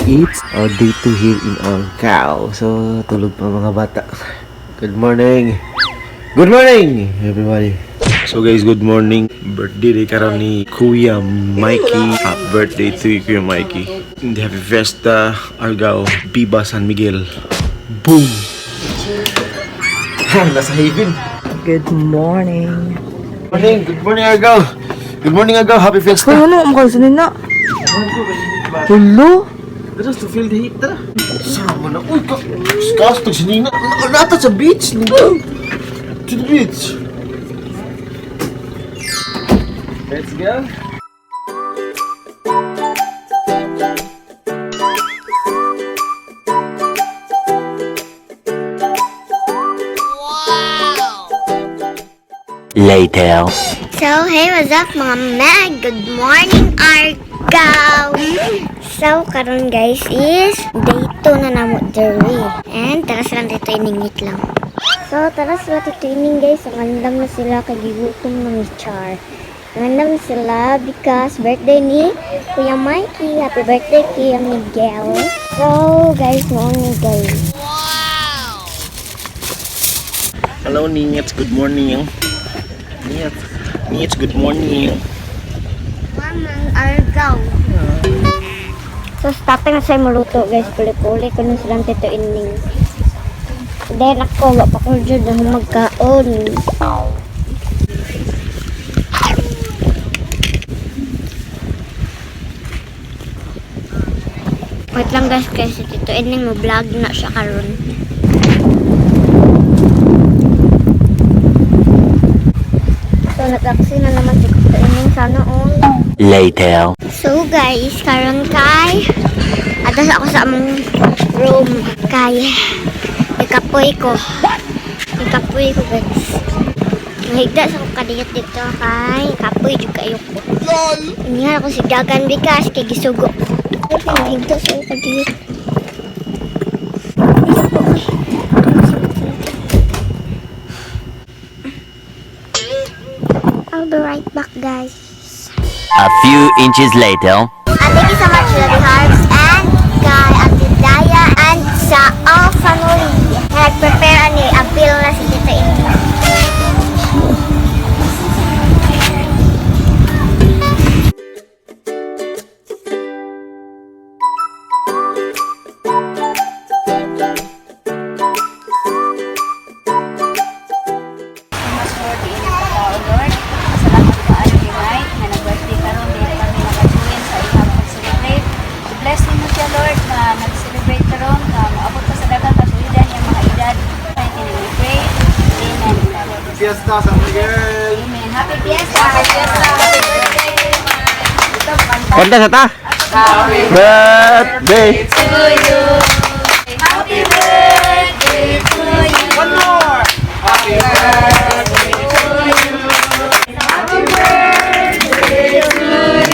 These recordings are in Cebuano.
It's our day 2 here in Argao. So, tulog pa mga bata. Good morning! Good morning, everybody! So guys, good morning. Birthday day karon ni Kuya Mikey. Happy birthday to you, Kuya Mikey. And happy Fiesta, Argao, Viva San Miguel. Boom! Nasa haven. Good morning. Morning, good morning, Argao. Good morning, Argao. Happy Fiesta. Uy, ano? Ang kayo na. Hello? Just to feel the heat, tara. Sama na. Uy, ka. Kastog si Nina. Nata sa beach. Nina. To the beach. Let's go. Later. So, hey, what's up, mga meg? Good morning, Argao! So, karon guys is day 2 na namo diri. And tara sila dito iningit lang. So, tara sila dito ining, guys. Ang andam na sila kay gigutom na ni Char. Ang andam na sila because birthday ni Kuya Mikey. Happy birthday, Kuya Miguel. So, guys, noon ni guys. Hello, Ningets. Good morning. Ningets. Ningets, good morning. Mamang Argao. So, starting na sa maluto, guys. Puli-puli ko na silang tito ining. Then ako, wa pa ko dyan na magkaon. Wait lang guys, kasi si Tito Ining mo vlog na siya karon. So, nag-taxi na naman si Tito Ining. Sana all. Later. So guys, karon kay atas ako sa among room kay ikapoy ko. Ikapoy ko, guys. Nahigda sa akong kadiyot dito kay kapoy jud kayo ko. LOL. Inihan ako si Dagan bikas kay gisugo ko. Ay, nahigda sa akong kadiyot. I'll be right back, guys. A few inches later. Thank you so much, Lily Hearts, and kay Ate Daya, and sa all family. Na nag-prepare ani, appeal na si Tito Indy. Mas Lord, inyong pagkao, Lord. Salamat kaayo ni Mike nga nag-birthday karon dili kami naka-join sa iyang pag-celebrate. I-bless nimo siya, Lord, na nag-celebrate karon nga moabot pa sa daghang katuigan iyang mga edad. Thank you, we pray. Amen. Fiesta San Miguel! Amen. Happy Fiesta! Happy Fiesta! Happy birthday, Mike! Ito, kanta. Kanta sa ta. Birthday. To you. Happy birthday to you. One more! Happy birthday to you! Happy birthday to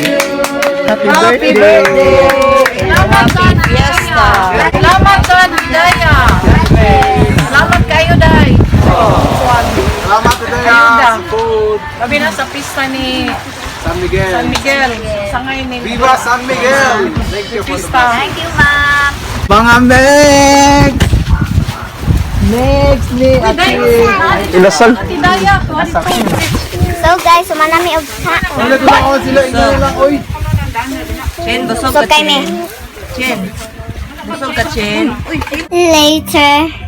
you. Happy birthday. Happy Fiesta. Salamat, Don Hidaya. Salamat kayo, Day. Salamat today sa food! Kami na sa pista ni San Miguel! San Miguel. Sangay ni Viva San Miguel! Thank you for the Pista. Thank you, ma'am. Mga Meg! Next ni Ate! Inasal. Hidaya, tuwa dito. So guys, sumanami og kaon. Wala ko lang sila, ina lang, oy! Chen, busog So kay me. Chen. Busog ka, Chen. Later.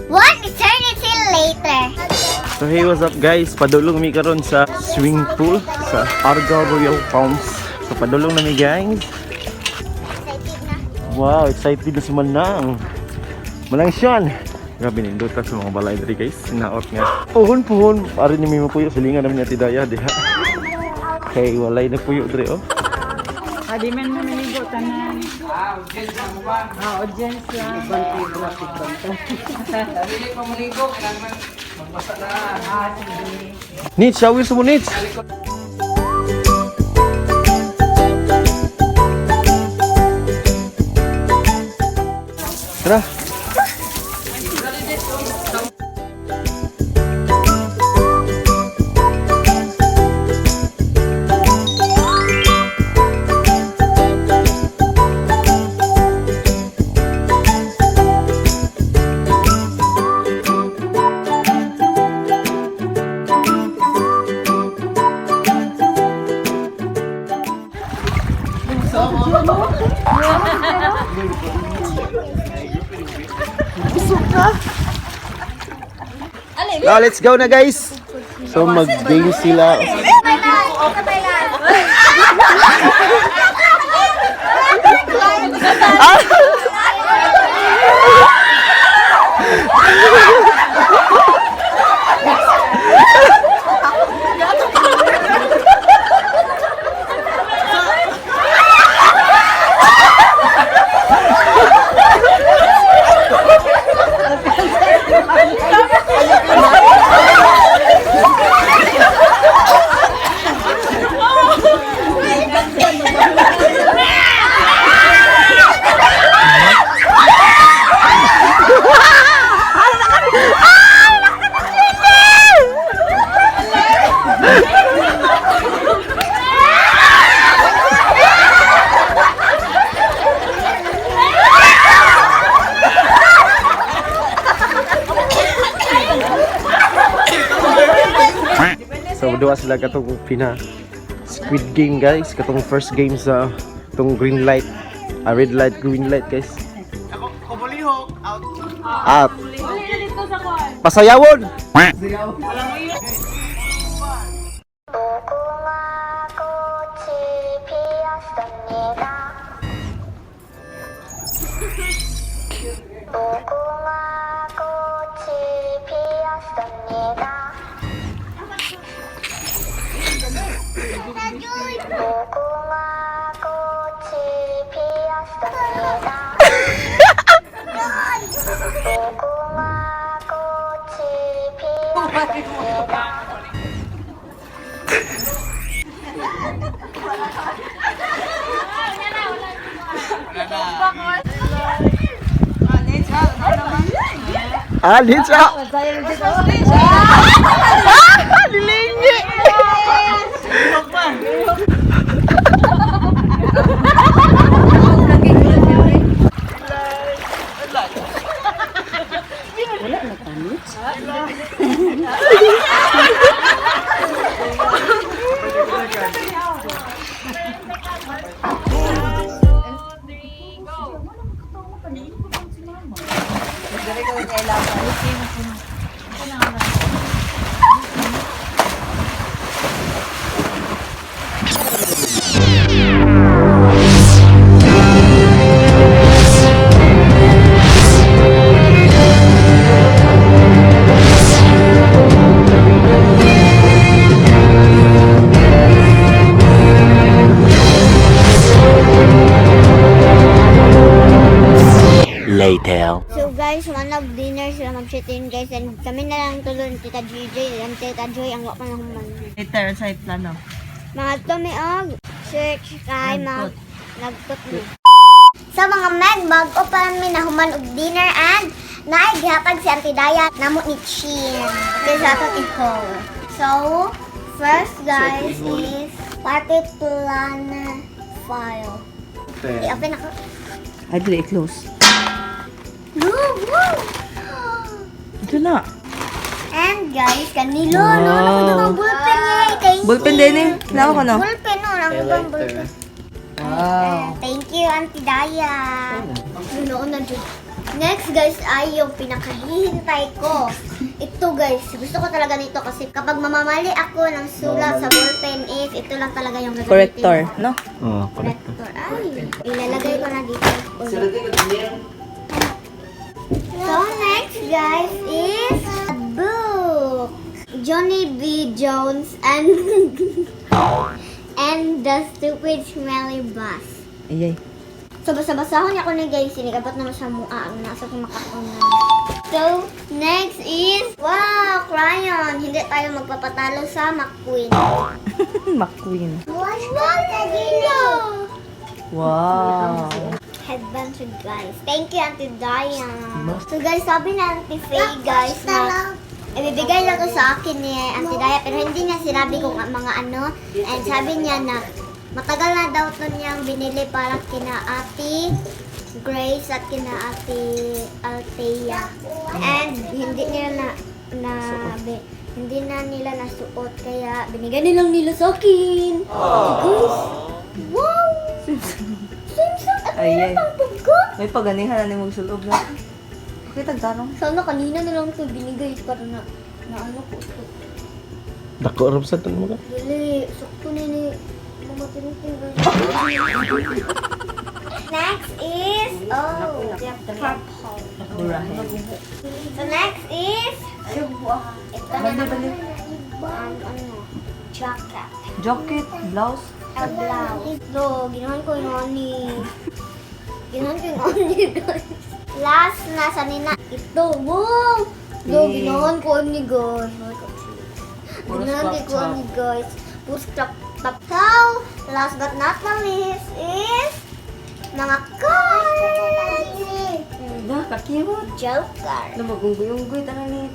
One eternity later. So hey, what's up, guys? Padulong mi karon sa swimming pool sa Argao Royal Palms. So padulong na mi, guys. Excited na. Wow, excited na si Manang. Manang Sean. Grabe nindot sa mga balay diri, guys. Sinaot nga. Puhon puhon, ari ni mi mapuyo silingan namin ni Ate Daya diha. Kay walay na puyo diri oh. Adi man mo naligo tanan. Ah, audience lang. Dili pa maligo, kailangan magbasa na. Ah, sige. Nits, shawis mo Nits. Tara. Now, let's go na, guys. So mag-game sila. So duha sila katong pina Squid Game, guys, katong first game sa tong green light, ah, red light, green light, guys. Out. Out. Pasayawon. 무궁화 꽃이 피었습니다. 무궁화 꽃이 피었습니다. 무궁화 꽃이 피었습니다. 무궁화 꽃이 피었습니다. Ah, Litz, ah. Ah, lilingi. Later. So guys, one of dinner sila mag-chitin, guys, and kami na lang tulo ni Tita GJ and Tita Joy ang wa pa na human. Later, sa plano. Mga tumiog, church kay mga nagkot ni. So mga men, bago pa mi nahuman og dinner and naay gihatag si Auntie Daya namo ni Chin. Okay, sa atong i-haul. So, first guys is party planner file. I-open ako. Ay, dili, close. No, wow! Ito na. And guys, kanilo, no, no, no, bullpen niya. Thank Bullpen you. din eh. Nawa ko, no? Bullpen, no, nawa ko bullpen. Wow. Thank you, Auntie Daya. Noon na dyan. Next guys ay yung pinakahihintay ko. Ito guys, gusto ko talaga nito kasi kapag mamamali ako ng sulat sa ballpen is ito lang talaga yung gagamitin. Corrector, no? Oh, correct. Corrector. Ay, ilalagay ko na dito. Ulit. So next guys is a book. Johnny B. Jones and the Stupid Smelly Bus. Ayay. So, basa-basahon niya ako ni guys. Sinigabot naman sa mua. Ang nasa kong makakuna. So, next is, wow, crayon. Hindi tayo magpapatalo sa McQueen. McQueen. Wow! Wow. Headband siya, guys. Thank you, Auntie Diane. So, guys, sabi na Auntie Faye, guys, na ibibigay lang to sa akin ni Auntie Daya, pero hindi niya sinabi kung ang mga ano. And sabi niya na matagal na daw to niyang binili para kina Ate Grace at kina Ate Althea. And hindi nila na, na hindi na nila nasuot kaya binigay nilang nila sa akin. Guys, wow! Swimsuit at meron Ayan. pang pugo. May paganihan na ni magsulob na. Okay, tagtanong. Sana kanina na lang ito binigay para na, na ano ko ito. Dako ram sa tanong ka. Dili, sakto ni ni Mama Tintin. Next is, oh, purple. Burahin. So next is, ito na naman. Ano, jacket. Jacket, blouse. A blouse. So, ginahan ko yung ani. Ginahan ko yung ani, guys. Last na sa nina. Ito, wow! No, Yay. ginahan ko ani, guys. Puro Ginahan crop ko top. ani, guys. Puro crop top. So, last but not the least is mga cards. Da, kakiyot. Joker. Lumagunggoy-unggoy, tanan ni.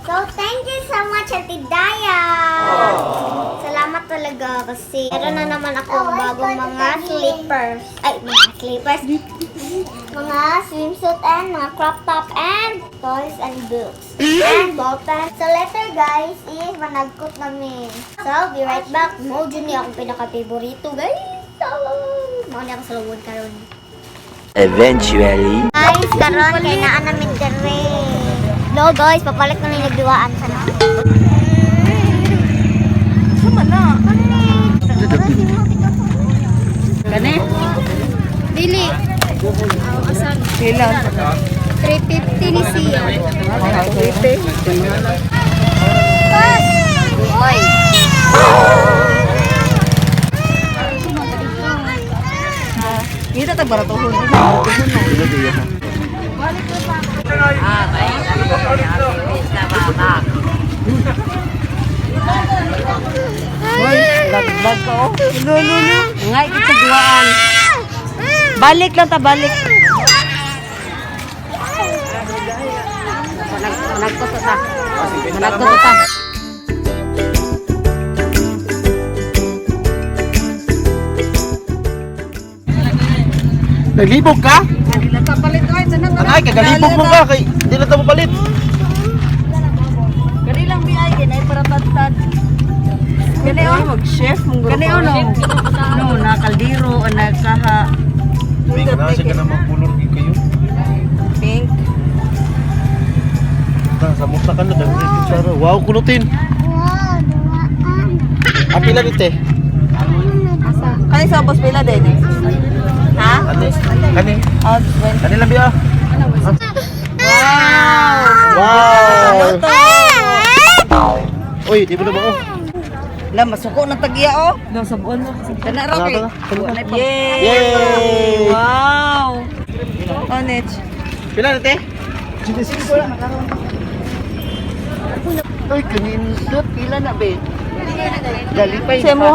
So, thank you so much, Ate Daya! Salamat talaga kasi meron na naman akong bagong mga slippers. Ay, mga slippers. Mga swimsuit and mga crop top and toys and books. And ball pen. So, later guys is managkot namin. So, be right back. Mo, dyan niya akong pinaka-favorito, guys. So, mao niya ako sa lubon karon. Eventually. Guys, karon kay naa namin dere. No guys, papalit na ni nagduwaan sa na. Sama na. Kani? Dili, Pila. 350 ni siya. Okay. Pas! Uy! Kita tag baratohon. Baratohon no. Hoy, laglag ka oh. Lo lo lo. Ngay kita duaan. Balik lang ta balik. Nagko ta. Nagko ta. Naglibog ka? Ay, kagalibog mo ka kay di na ta mo palit. Kani lang bi ay kinay para tadtad. Kani oh Mag-chef mong Kani oh no. No, na kaldero o na kaha. May na siya ka na magpulor gyud kayo. Pink. Ta samot na ka na daghan kutsara. Wow, kulutin. Wow, duwaan. Apila ni te. Kani sa boss pila din eh. Ha? Kani. Kani. Out 20. Kani lang biya. Wow! Wow! Uy, di mo na ba oh? La masuko na tagya oh. No, sabuan mo. Kana ra kay. Yay! Yay! Wow! Oh, Nech. Pila na te? Uy, kanindot. Pila na be? Galipay. Semo.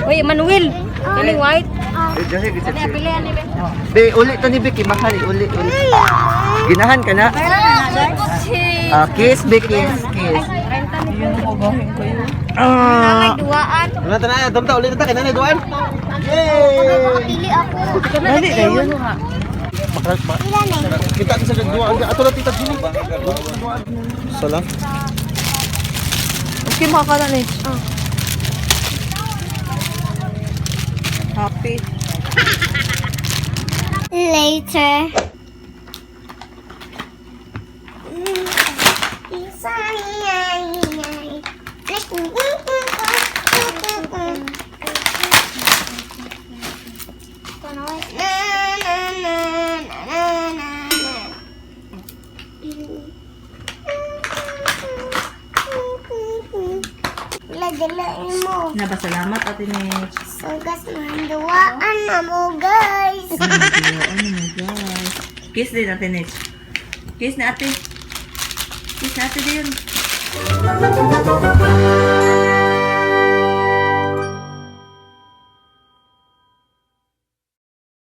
Uy, Manuel. Kani white. Be, uli ta ni Vicky. Mahal, uli, uli. Ginahan ka na? Ah, kiss, be, kiss, kiss. Yun ang ugahin ko yun. Ah! Duwaan. Ano ta na? Damta, uli na ta. Kinanay, duan. Yay! Makapili ako. Dali na yun. Makrak ba? Pila na eh. Kita sa duan. Ato na tita Jimmy. Salam. Okay, makakala, Nech. Happy. Later. Na na na na na na. Dala mo. Napasalamat, Ate Mitch. Sugas manduaan na mo, guys. Ano mo, guys? Kiss din, Ate Mitch. Kiss na, Ate. Kiss na, Ate din.